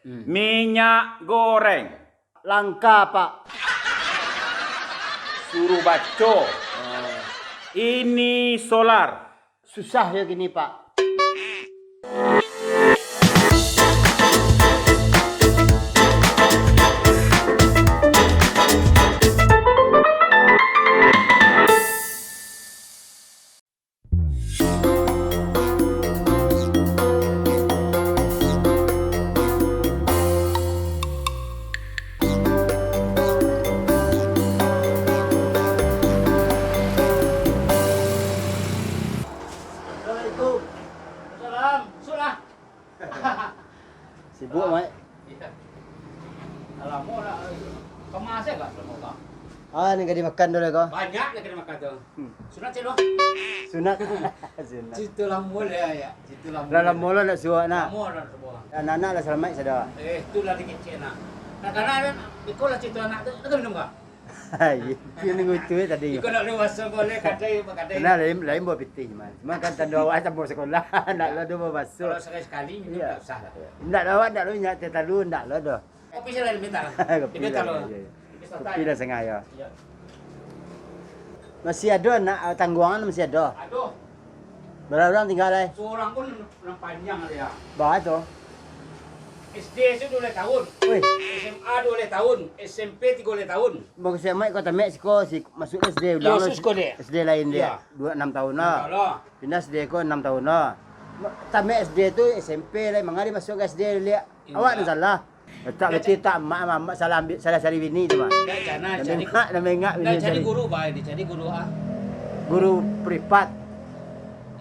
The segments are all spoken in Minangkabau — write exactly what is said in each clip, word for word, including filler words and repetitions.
Hmm. Minyak goreng. Langka, Pak. Suruh baco. Oh. Ini solar. Susah yo kini, Pak. Assalamualaikum. Salam. Sudah. Sibuk, Mak. Iyo. Lamo nak, kama se ka lamo ka? Ah, nan ka dimakan tu lah ko. Banyak nan ka dimakan tu. Hmm. Sunat cek lo. Sunat. Sunat. Cerito lamo lah, yo. Cerito lamo. Lah lamo lah nak suak nak. Lamo lah nak suak. Anak-anak lah salamaik sado. Eh, tu lah dikecek nak. Kadang-kadang iko lah cerito anak tu, nak minum ka? Iyo, iyo, nunggu itu, eh, tadi. Iko nak lu masuk boleh, kadai, kadai. Nah, lain, lain buah pitih, Mak. Cuma kan tando awak tambah sekolah, ndak lo doh baso. Kalau sekali-sekali minum, iyo, ndak usah lah. Ndak lo, awak ndak lo minyak teh talu, ndak lo doh. Kopi sih lah diminta. Kopi lah, iyo, iyo. Kopi lah sangah, yo. Iyo. Masih ado anak, ah, tangguangan masih ado? Ado. Bara urang tingga lai? Surang pun nan panjang dia. Bara tu? S D tu duo baleh tahun. Wih. S M A duo baleh tahun. S M P tigo baleh tahun. Bagus amat kau tamat siko, si, masuk S D ulang lo. Iyo, masuk siko dek. S D lain dek. Iyo. Duo, anam tahun lah. Anam tahun lah. Pindah S D ko anam tahun lah. Ma-, tamat S D tu S M P lai, manga dia masuk ka S D liak. Indak. Awak nan salah. Letak beti tak amak, amak salah ambiak, salah cari bini tu, Mak. Indak, jan, jan. Ndak cari, ingat, ndak ingat bini cari. Guru, bah, dicari guru, ah. Guru privat.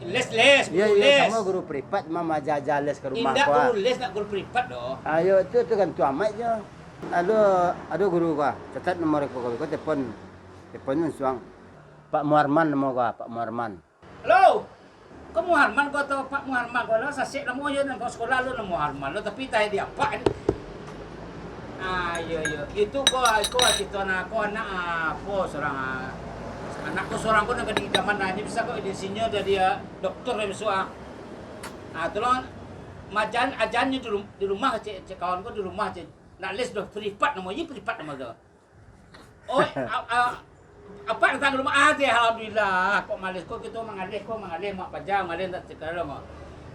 Les, les, iyo, guru, iyo, les. Samo guru privat, mah, aja-aja les ka rumah. Indak ko, ah. Guru les, nak guru privat doh. Ayo, tu, tu kan tu amat je. Ado, ado guru ko, ah. Catat nomor ko, ko, ko telepon. Telepon langsung. Pak Muarman namo ko, ah, Pak Muarman. Halo. Ko Muharman ko atau Pak Muharman ko lah, sasek namo yo, namo sekolah lo namo Muharman lo, tapi tahe di apak ni. Ah, iyo, iyo. Itu ko, ko cerito anak ko, anak, ah, apo surang, ah. Anak ko surang ko nan ka di zaman, ah, nyo bisa ko di siko jadi, ah, doktor nyo bisuak, ah. Ah, tolong majan, ajannyo di rum-, di rumah, cek, cek kawan ko di rumah, cek. Nak les doh, privat namo, iyo privat namo tu. Oh, a-, a-, apak datang ka rumah, ah, deh, alhamdulillah. Kok maleh, kok kito mangaleh, kok mangaleh, mak paja, mangaleh, ndak cakar lo, mak.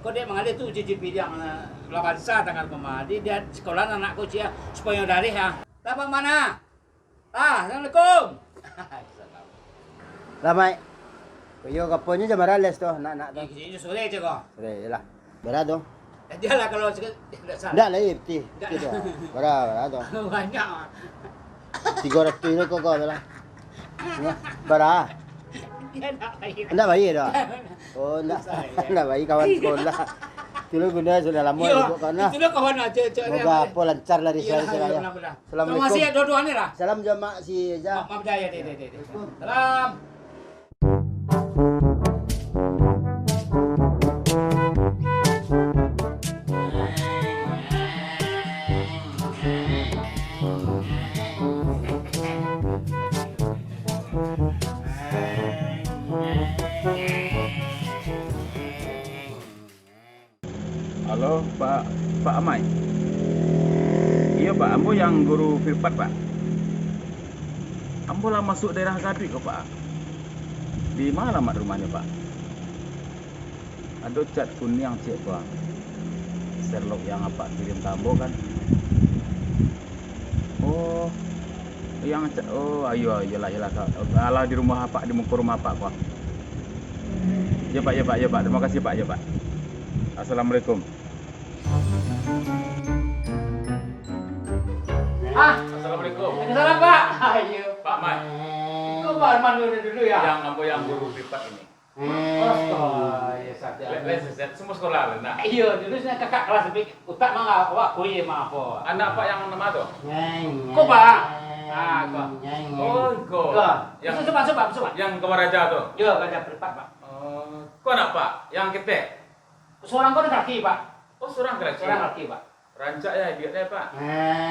Kok dek mangaleh tu uji-uji piliang, eh, lah bansa tangan pama. Di, di sekolah anak ko cia, supayo dareh, ah. Lah, Pak Mana? Ah, assalamualaikum. Lah, Mak. Iyo, kaponyo jam bara les tu, anak-anak tu? Iyo, sore je ko. Sore je lah. Bara tu? Eh, jan lah kalau sikit, jan lah. Ndak lai, piti. Ndak. Piti tu. Bara, bara tu. Banyak. Tigo ratuih tu kok, kok, bara. Bara? Jan, ndak bayia. Ndak bayia tu? Oh, ndak. Susah, yo. Ndak bayia kawan sekolah. Tu lo guno sudah lamo. Iyo, ibu kawan lah. Itu lo kawan aja, cak. Semoga apo lancar lah di sana, yo. Iyo, benar, benar. Assalamualaikum. Terima kasih, ya, dua-duanya lah. Salam jo Mak si Eza. Mak, Mak Eza, ya, deh, deh, deh, deh. Salam. Halo, Pak, Pak Amai? Iyo, Pak, ambo yang guru privat, Pak. Ambo lah masuak daerah Gaduik ko, Pak. Di ma alamat rumahnyo, Pak? Ado cat kuniang ciek, Pak. Serlok yang Apak kirim ka ambo, kan. Oh, yang ca-, oh, iyo, iyolah, iyolah, Kak. Alah, di rumah Apak, di muko rumah Apak, Pak. Iyo, Pak, iyo, Pak, iyo, Pak. Terima kasih, Pak, iyo, Pak. Assalamualaikum. Ah. Assalamualaikum. Waalaikumsalam, Pak. Ah, iyo. Pak Mat. Kok Pak Arman dulu, dulu, yo? Yang ambo yang guru privat ini. Astaga, iyo sajo. Lek, lek, lek, semua sekolah lah, nak. Iyo, dulu saya kakak kelas, tapi utak mah awak kuih mah apo. Anak Apak yang ma tu? Nyeng, nyeng. Ko, Pak? Ah, ko. Nyeng, nyeng. Oh, ko. Ko. Yang, supak, supak, supak. Yang Kemaraja tu? Iyo, Kemaraja privat, Pak. Oh, ko anak Apak yang ketek? Surang ko nan kaki, Pak. Oh, surang kaki. Surang kaki, Pak. Rancak yo, iduik deh, Pak.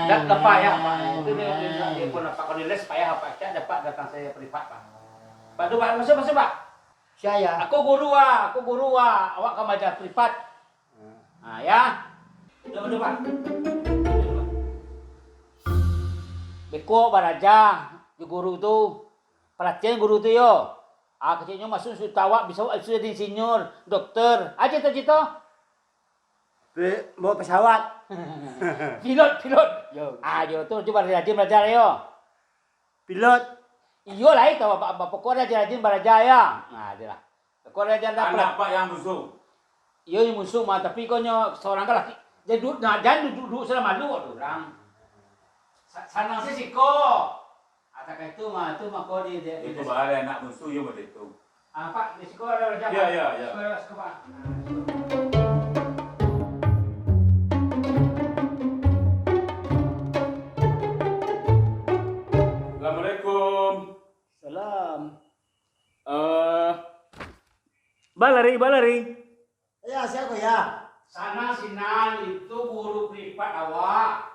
Ndak, lepas yo, Pak. Itu dia, dia, dia pun, Pak, kalau les payah, Pak. Cak dapat datang saya privat, Pak. Pak, tu, Pak, masuk, masuk, Pak. Sia, yo? Aku guru, ah. Aku guru, ah. Awak ka maja privat. Ah, yo. Betul, betul, Pak. Ko baraja jo guru tu, paratian guru tu yo. Ah, keceknyo masuak suta awak bisa, bisa jadi insinyur, dokter. Aja cito-cito. Pi-, bawa pesawat. Pilot, pilot. Yo. Ah, yo tu, cubo rajin baraja yo. Pilot. Iyo lah, itu bapak, bapak ko rajin-rajin baraja yo. Nah, aja lah. Ko rajin dapat. Anak Pak yang musuh. Iyo, yang musuh mah, tapi ko nyo seorang kan laki. Jadi du-, nah, jangan duduk-duduk sudah malu kok tu orang. Sa-, sanang sih siko. Atakan itu mah, itu mah ko di, di, di Itu bahaya anak musuh, yo, macam itu. Ah, Pak, di siko ada orang siapa? Ya, ya, ya. Siko, siko, Pak. Assalamualaikum. Salam. Eh, balari, balari. Ya, siapa ya? Sana sinan itu guru privat awak.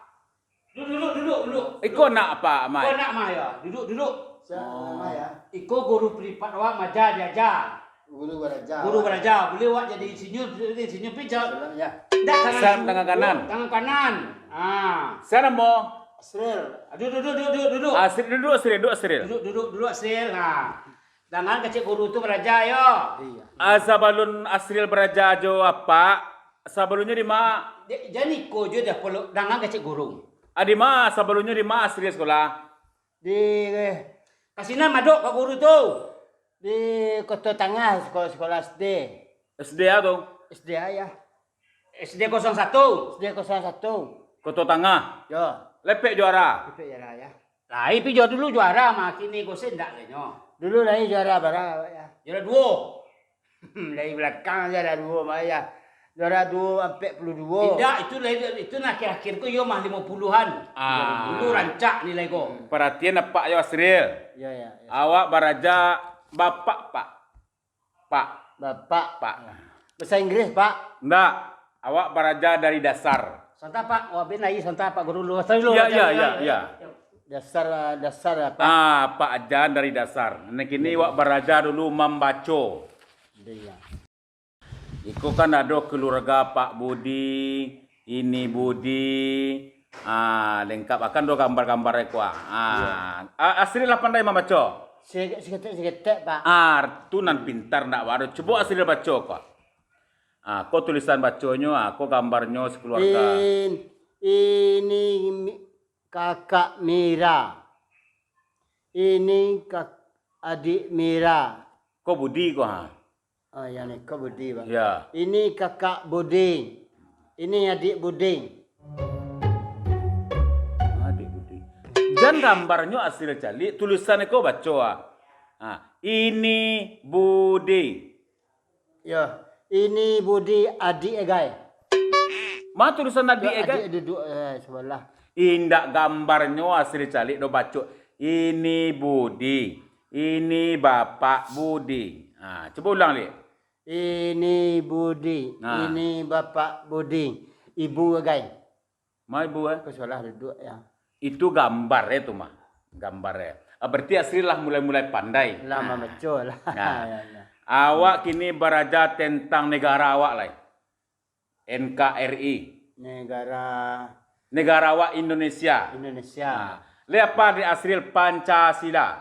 Duduk, duduk, duduk, duduk. Iko nak, Pak Mai? Iko nak mah ya. Duduk, duduk. Siapa nama ya? Iko guru privat awak maja diaja. Guru baraja. Guru baraja. Boleh awak jadi insinyur, jadi insinyur pinjam. Salam ya. Ndak, tangan Sa-, su-, tangan kanan. Tangan kanan. Ah. Siapa namo? Asril. Aduh, duduk, duduk, duduk, duduk. Asril, duduk, Asril, duduk, Asril. Duduk, duduk, duduk, Asril. Nah. Dangan kecek guru tu baraja yo. Iya. Ah, sabalun Asril baraja jo apak, sabalunnyo di ma? Di, jan iko jo dah polo, dangan kecek guru. Ah, di ma sabalunnyo, di ma Asril sekolah? Di, eh, ka sinan madok ka guru tu. Di Koto Tangah, sekolah, sekolah S D. S D a tu? S D a, ya. S D kosong satu. S D kosong satu. Koto Tangah. Yo. Lepek juara. Lepek juara, ya. Lai pi jo dulu juara mah, kini ko se ndak lai nyo. Dulu lai juara bara, ya. Juara duo. Dari balakang juara duo mah, ya. Juara duo ampek puluah duo. Indak, itu lai, itu nah akhir-akhir ko iyo mah limo puluahan. Ah. Dulu rancak nilai ko. Paratian apak yo, Asril. Ya, ya, ya. Awak baraja bapak, Pak. Pak. Bapak. Pak. Bahasa Inggris, Pak? Ndak. Awak baraja dari dasar. Santa, Pak. Wah, ben lai santa, Pak Guru lu. Sorry lu, Ya, sorry, ya, sorry, ya, sorry. ya. Dasar, dasar apa? Ah, Pak aja dari dasar. Nah, kini wak baraja dulu mambaco. Iya. Iko kan ado keluarga Pak Budi, ini Budi, ah, lengkap akan do gambar-gambar iko, ah. Ah, Asri lah pandai mambaco? Siketek-siketek, Pak. Ah, tu nan pintar ndak baru. Cubo Asri baco ko. Ah, ko tulisan baconyo, ah, ko gambarnyo sekeluarga. In-, ini mi-, kakak Mira. Ini kak-, adik Mira. Ko Budi ko, ha? Oh, yang ni, ko Budi, Bang. Ya. Ini kakak Budi. Ini adik Budi. Adik Budi. Jan gambarnyo Asri caliak, tulisan ko baco, ah. Ha, ini Budi. Yo, ini Budi adik Egai. Ma tulisan adik Egai? Adik duduk, eh, sebelah. Indak gambarnyo Asri caliak do baco. Ini Budi, ini Bapak Budi. Ha, cubo ulang, Lik. Ini Budi, Nah. ini Bapak Budi, Ibu Egai. Ma ibu, eh? Ko salah duduk, ya. Itu gambar, eh, tu mah. Gambar, eh. Ah, berarti Asri lah mulai-mulai pandai. Lah Nah. mambaco lah. Nah. Ya, ya. Awak kini baraja tentang negara awak lai. N K R I. Negara Negara awak Indonesia. Indonesia. Nah. Lai apa di Asri Pancasila?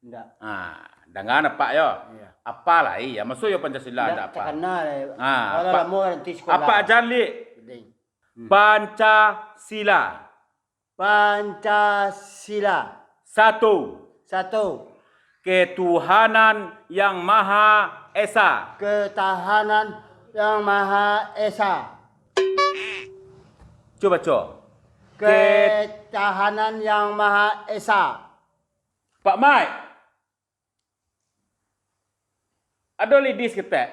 Ndak. Ah, dangan apak yo. Iya. Apa lai, ya, maksud yo Pancasila Ndak ndak apa. takana lai. Ah, Kalau apa, lamo nanti sekolah. apa aja, Lik? Ding. Hmm. Pancasila. Pancasila. Satu. Satu. Ketuhanan Yang Maha Esa. Ketahanan Yang Maha Esa. Cubo, cubo. Ke- Ketahanan Yang Maha Esa. Pak Mai. Ado lidi saketek?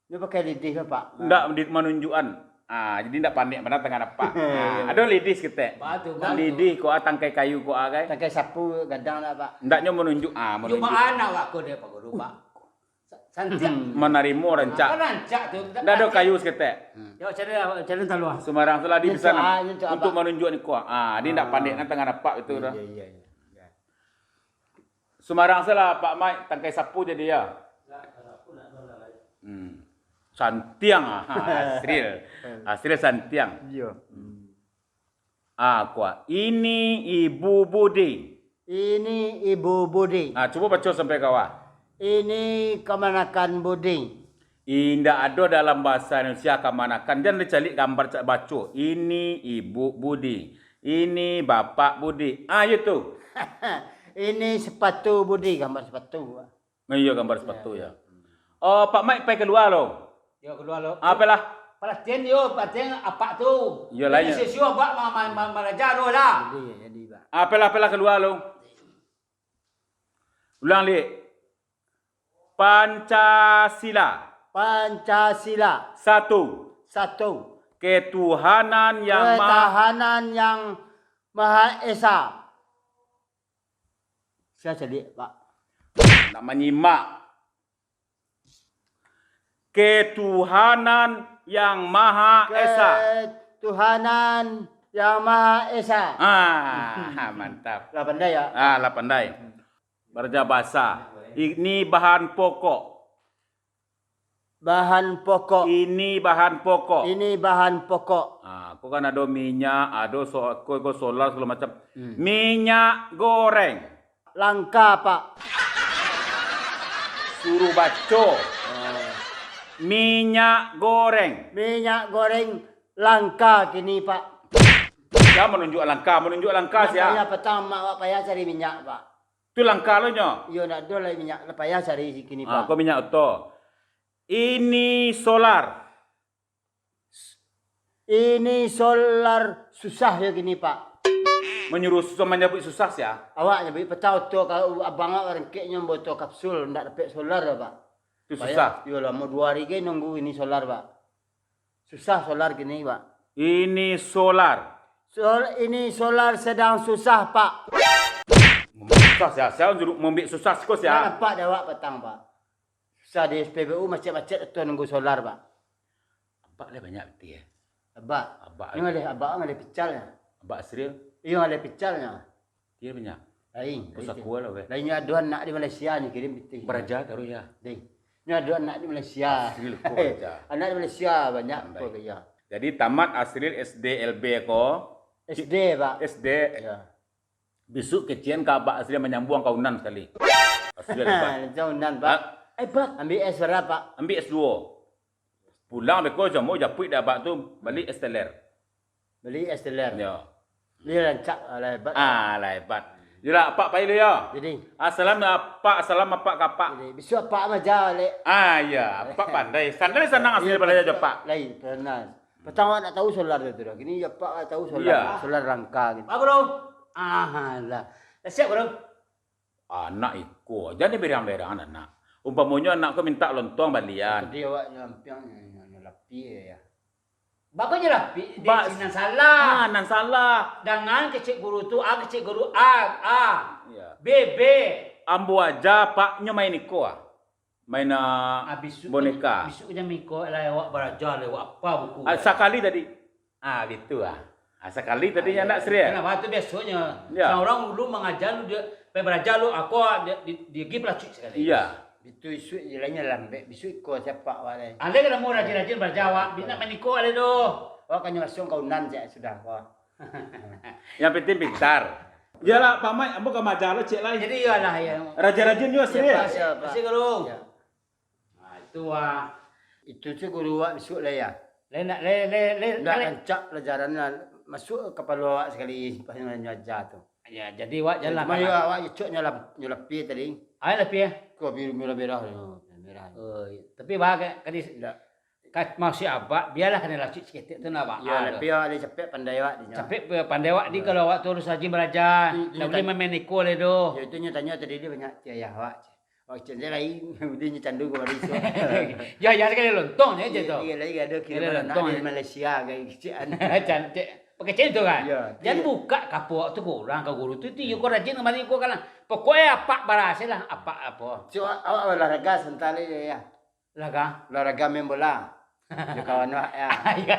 Dia pakai lidi ke, Pak? Ndak, di manunjukan. Ah, jadi ndak pandai bana tangan apak. Ah, ado lidi saketek. Batu, batu. Lidi ko, ah, tangkai kayu ko, ah, kai. Tangkai sapu gadang lah, Pak. Ndaknyo manunjuk, ah, manunjuk. Cuma anak awak ko dia, Pak Guru, Pak. Sa-, santiang. Manarimo rancak. Apa rancak tu? Ndak ado kayu saketek. Hmm. Yo, cari lah, cari taluah. Sumarang tu lah di Nyentuk, sana. ah, nyentuk Untuk apa? manunjuk niko. Ah, dia ndak Ah. pandai nan tangan apak itu Iya, dah. iya, iya, iya. Sumarang salah, Pak Mai, tangkai sapu jadi ya. Hmm. Santiang, ah, Asril. Asril santiang. Iya. Hmm. Ah, kuat. Ini Ibu Budi. Ini Ibu Budi. Ah, cubo baco sampai ka bawah. Ini kamanakan Budi. Indak ado dalam bahasa Indonesia kamanakan. Jan dicaliak gambar cak baco. Ini Ibu Budi. Ini Bapak Budi. Ah, iyo tu. Ini sepatu Budi, gambar sepatu. Nah, iyo, gambar sepatu, ya. Oh, Pak Mike pai kalua lo. Yo, kalua lo. Apalah? Palatihan yo, palatihan apak tu. Iyo lah, iyo. Sisio abak ma-, ma-, ma-, maraja tu lah. Jadi, jadi, Pak. Apalah, apalah kalua lo. Ulang, Lik. Pancasila. Pancasila. Satu. Satu. Ketuhanan yang ma- Ketuhanan yang Maha Esa. Saya caliak, Pak. Nak manyimak. Ketuhanan yang Maha Esa. Ketuhanan yang Maha Esa. Ah, mantap. Lah pandai, ya? Ah, lah pandai. Baraja basa. Ini bahan pokok. Bahan pokok. Ini bahan pokok. Ini bahan pokok. Ah, ko kan ado minyak, ado so-, ko, ko solar, sagalo macam. Hmm. Minyak goreng. Langka, Pak. Suruh baco. Ah. Minyak goreng. Minyak goreng langka kini, Pak. Sia manunjuak langka, manunjuak langka sia. Payah patang, mak awak payah cari minyak, Pak. Tu langka lo nyo. Iyo, ndak ado lai minyak, lah payah cari kini, Pak. Ah, ko minyak oto. Ini solar. Ini solar susah yo kini, Pak. Manyuruh susah, manyabuik susah sia. Awak nyabuik patang oto, kalau abang awak rengkeknyo boto kapsul, ndak dapek solar doh, Pak. Tu susah. Yo, lamo duo hari gai nunggu ini solar, Pak. Susah solar kini, Pak. Ini solar. Sol-, ini solar sedang susah, Pak. Susah sia, sia suruh mambiak susah siko sia. Ndak nampak dek awak patang, Pak. Susah di S P B U, macet-macet tu nunggu solar, Pak. Abak lah banyak pitih, eh. Abak. Abak. Ngalih abak, ngalih picalnyo. Abak Asril? Iyo, ngalih picalnyo. Dia banyak. Lain. Pusako lah, weh. Lain nyo ado anak di Malaysia nyo kirim pitih. Baraja taruih, ya. Deh. Nyo ado anak di Malaysia. Asril ko baraja. Anak di Malaysia banyak ko, ya. Jadi, tamat Asril S D L B ko. S D, Pak. S D. Ya. Bisuak kecek ka abak Asril manyambuang ka Unan sakali. Asril hebat. Lancang Unan, Pak. Ha? Hebat. Ambiak S bara, Pak? Ambiak S duo. Pulang beko samo japuik dek abak tu, bali S teler. Bali S teler. Yo. Dia rancak, alah hebat. Ah, lah hebat. Yolah, apak pai dulu yo. Jadi. Assalam apak, salam apak ka apak. Jadi, bisuak apak maja, Lek. Ah, iya, apak pandai. Sandal sanang asli balajar jo apak. Lain, tenang. Patang awak ndak tahu solar tu doh. Kini apak lah tahu solar. Iya. Solar langka gitu. Apa, Bro? Ah, lah. Dah siap, Bro? Anak iko, jan diberang-berang anak. Umpamonyo anak ko mintak lontong balian. Tadi awak nyampiang nyo, nyo, nyo lapih ya. Bako nyo lapih, dek Bas. Nan salah. Ah, nan salah. Dangan kecek guru tu, A kecek guru A, A. Iya. B, B. Ambo aja, Pak, nyo main iko, ah. Main, ah, boneka. Bisuak jan main iko, lah awak baraja, lah awak apa buku. Ah, sakali tadi. Ah, gitu, ah. Ah, sakali tadi nyo ndak serius. Kenapa tu biasonyo? Ya. Saurang dulu mangaja lu, dia pai baraja lu, ako dia, dia, dia gi palacuik sakali. Iya. Itu isuak je lainnya lambek, bisuak iko siapa awak lai. Andai kan mau rajin-rajin baraja awak, bina main iko ale doh. Awak kan nyuruh ka Unan cek sudah ko. Yang penting pintar. Iyalah, Pak Mat, ambo ka maja lo cek lai. Jadi iyalah, ya. Rajin-rajin juga serius. Siap, siap. Terima kasih, Guru. Ya. Nah, itu, ah. Itu tu guru awak bisuak lai, ya? Lai nak, lai, lai, lai, Ndak lai. Rancak pelajaran lah. Masuk kapalo awak sakali pas nyo aja tu. Ya, jadi awak jalan Cuma lah. Yo awak cocok nyo lap-, nyo lapih tadi. Ah, lapih, ya? Ko biru merah-merah tu, merah. Oh, iya. Tapi bah, ka-, kadi Ndak. Ka-, maksud abak, bialah kanai lasuik saketek tu nah, Bak. Yo, Ah, tu. Lapih awak lai capek pandai awak di nyo. Capek pe-, pandai awak di Yo. Kalau awak tu harus rajin baraja. Itu, itu Ndak buliah tadi. Main-main iko lai doh. Yo, itu nyo tanyo tadi dia banyak ti ayah awak. Awak cek je lain, dia nyo candu ka Malaysia. Ya, ya, sakali lontong je, je tu. Iya, lagi ada Sakali kiriman anak lontong, dari ya. Malaysia, kayak kecil. Cantik. Pakecil tu kan? Ya, Jan iya. Buka kapo tu kurang ka guru tu, tu yo ko rajin kamari ko kan. Pokoknya apak barasai lah, apak apo. So, awak olahraga sebentar lagi ya. Olahraga? Olahraga main bola. Jo kawan awak ya. Iya.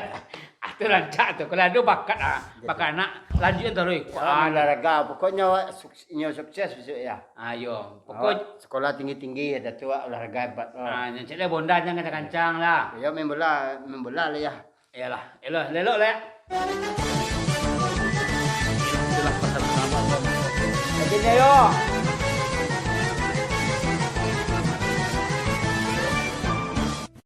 Ah, tu rancak tu. Kalau ada bakat ah, Jadi. Bakat nak lanjut terus. Awak main olahraga, pokoknya awak suk-, inyo sukses besok ya. Ayo, pokok Awak sekolah tinggi-tinggi, ada tu awak olahraga hebat. Oh. Ah, yang cek lah bonda jangan kancang-kancang lah. Ya main bola, main bola lah ya. Iyalah, elok, elok lah ya. Yo.